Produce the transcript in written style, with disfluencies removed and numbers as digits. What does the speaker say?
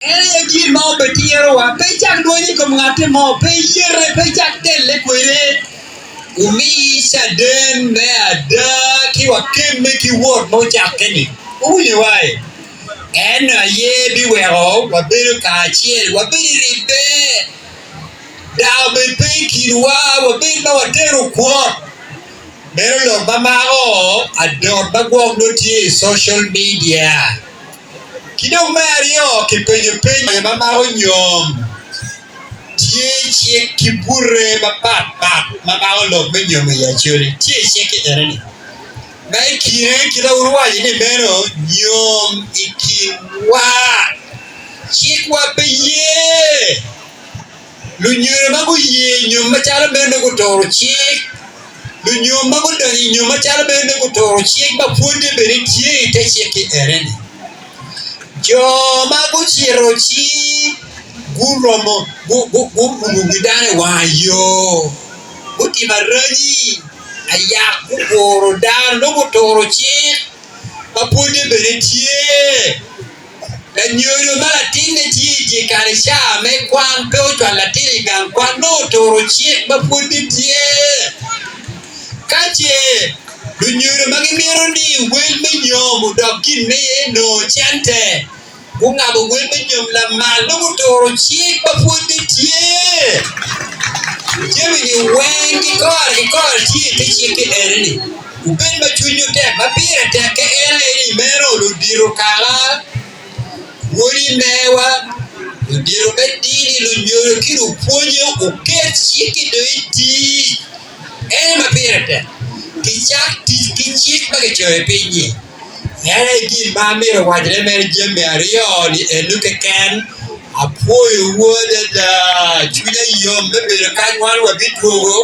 En aye gin ma obitirowa. Pe icak lweny i kom ngatti mo, pe iyete, pe icak telle kwede. Wumi caden me ada ki wakemme ki wot ma ocakke-ni. Wuwinyo wai? En aye biweko wabedo kacel, wabedo i ribbe, daa obed pe i kinwa, wabed ma watero kwot. Meno lok ma mako adot ma gwok nongo tye i social media. Ki dong me aryo, kipenyo peny ma mako nyom. Tye cik ki bute mapat pat ma mako lok me nyom i Acholi. Tye i cik-ki ene-ni. Ma i kine, kit ma wun wuwaco ni meno nyom i kinwa, cikwa pe ye. Lunyodo ma guye nyom macalo meno nongo guturo cik. Lunyom ma gudonyo i nyom macalo meno nongo guturo cik ma pwodde bene tye i te cik-ki ene-ni. Jo ma gucito ci guromo gurumo wi dano i wanga yo, gutimo aranyi, ayak guguro dano nongo guturo cik ma pwodde bene tye. Lanyodo ma latinne tye i dye kare ca me kwan pe ocwalo latin i gang kwan nongo oturo cik ma pwodde tye. Ka ce lunyodo ma gimito ni wel me nyom odok gin me nongo cente gungabo wel me nyom lamal nongo guturo cik ma pwodde tye. Jami-ni weng ki kore ki kore tye i te cik-ki eni-ni. Wubed ma cwinywu tek, ma pire tekke en aye ni meno ludito kaka, wodi mewa, ludito me dini, lunyodo ki lupwonye wuket cik-ki dong i tic. En ma pire tek, kicak tic ki cik ma kicoyo piny-nyi. En aye gin ma amito wacone mere jami aryo-ni eno keken. Apwoyowu adada, cwinya yom me bedo kany wan wabidwogo.